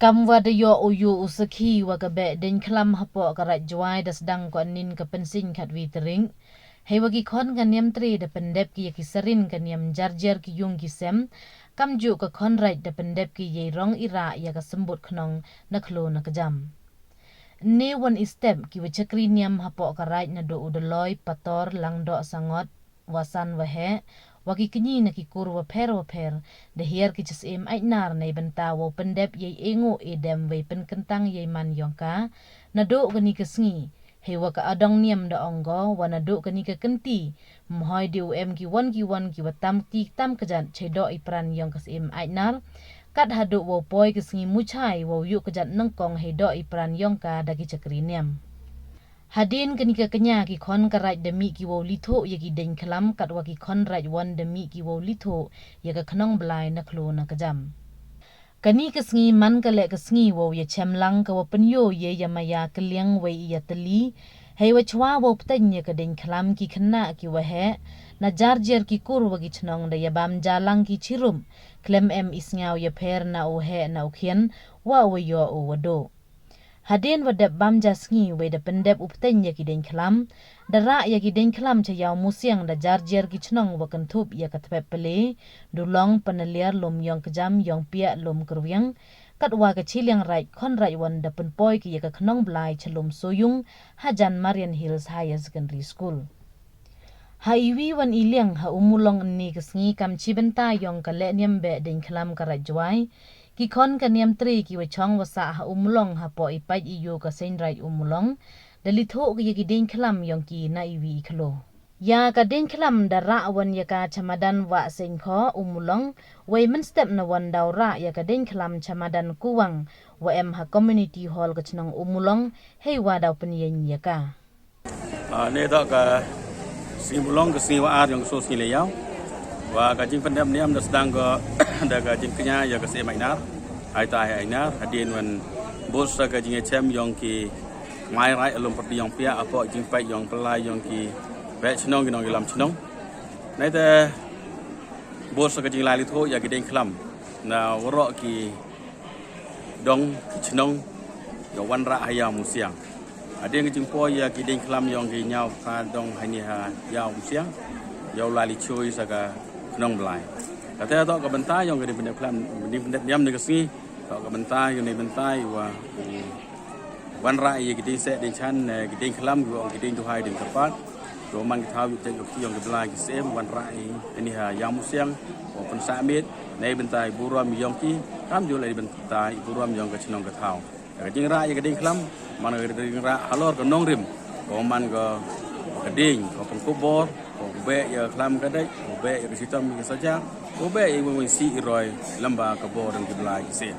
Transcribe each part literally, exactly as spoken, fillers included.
Kam wa da yoh u yoh u sakhi wa ka Behdeiñkhlam hapoh ka Raij Jowai da sdang ko ynnin ka Pynsniaw khatwi tarik. Hei wa ki khon ka Niamtre da pyndep ki ya ki sarin ka niam jar jar ki yung ki sem. Kamjooh ka khon raij da pyndep ki yei rong i rah ya ka symbut khnong na khloo na kjam. Ynne wan i step ki wa chakri niam hapoh ka raij nadooh u Doloi, Pator, Langdoh, Sangot, Wasan, Waheh, wa ki kñi na ki kur wapher wapher, da hiar ki cha Syiem Aitnar neibynta wow pyndep yei e ngooh e dem wei pynkyntang yei man yong ka nadooh kani ka sngi. Hei wa ka adong niam da ong ko wa nadooh kani ka kynti, ym hoi de u em ki won ki won ki wa tam kti tam kjat chei doh i pran yong ka Syiem Aitnar, kat hadooh wow poi ka sngi Muchai wow yoh kjat nyngkong hei doh i pran yong ka da ki chakri niam. Hadien kani ka kñia, ki khon ka raij da mih ki wow lithoh ya ki deiñkhlam, kat wa ki khon raij wan da mih ki wow lithoh ya ka khnong blai na khloo na kjam. Kani ka sngi man ka leh ka sngi wow ya chem lang ka wa pynyoo ya ya maya kylliang wei ya tylli. Hei wa chwa wow pteng ya ka deiñkhlam, ki khynnah ki waheh na jar jar ki kur wa ki chnong da ya bam ja lang ki chirup, khlem em i sngaw ya pher na u heh na u khian wa u wa yoh u wa dooh. Hadien wa dep bam ja sngi wei da pyndep u pteng ya ki deiñkhlam, da rah ya ki deiñkhlam cha Iawmusiang da jar jar ki chnong wa kynthup ya ka Thpep Pale, Dulong, Panaliar, Lumyong Kjam, Yongpiah, Lumkyrwiang, kat wa ka chiliang raij khon raij wan da pynpoi ki ya ka khnong blai cha Lumsoyung, hajan Marian Hills Higher Secondary School. Ha iwi wan i liang ha Ummulong ynne ka sngi, kam chibynta yong ka lehniam Behdeiñkhlam ka Raij Jowai, ki khon ka Niamtre ki wa chong wa sah ha Ummulong hapoh i pait i yoo ka Seiñ Raij Ummulong da lithoh ki ya ki deiñkhlam yong ki na iwi i khloo. Ya ka deiñkhlam da rah wan ya ka cha madan Wah Seiñkhoh, Ummulong, wei mynstep na wan daw rah ya ka deiñkhlam cha madan Kuwang wa em ha Community Hall ka chnong Ummulong, hei wa daw pynyeng ya ka. Ah, ne da ka sngi Ummulong, ka sngi wa ar yong ka soo sngi le yaw. Wa ka jingpyndep niam da sdang ko da ka jingkñia ya ka Syiem Aitnar, Aita Heh Aitnar, hadien wan bud sa ka jingchem yong ki mai raij Lumpyrdi Yongpiah, hapoh jingpait yong pynlai yong ki beh chnong, ki nongyalam chnong. Neite bud sa ka jinglai lithoh ya ki deiñkhlam na waroh ki dong, ki chnong, yow wanrah ha Iawmusiang. Hadien ka jingpoi ya ki deiñkhlam yong ki ñiaw ka dong ha ini ha Iawmusiang, yow lai li chui sa ka khnong blai. Kata toh ka bynta yong ka deiñpyndep khlam, deiñpyndep niam ne ka sngi, toh ka bynta yong neibynta i wa, i wanrah ya ki deiñseh deiñchan, eh, ki deiñkhlam, ki wa ong ki deiñduhai deiñkyrpad. Yow man ki thaw yow tei yow ki yong ki blai ki syiem, wanrah i ini ha Iawmusiang wow pynsah miet neibynta i burom yong ki, kamjooh le neibynta i burom yong ka chnong ka thaw. Ka jingrah ya ka deiñkhlam man ka jingrah halor ka nongrim, ka man ka, ka deiñ ka pynkup bor, ka beh ya ka khlam ka dei, ka beh ya ka chitom ya ka saja, ka beh ya i weng weng si i roi lamba ka bor dang ki blai ki syiem.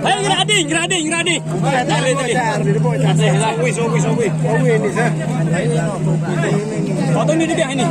Hey, ngerading, ngerading, ngerading. Tali, tali. Sawei, sawei, sawei. Foto ni dia ini.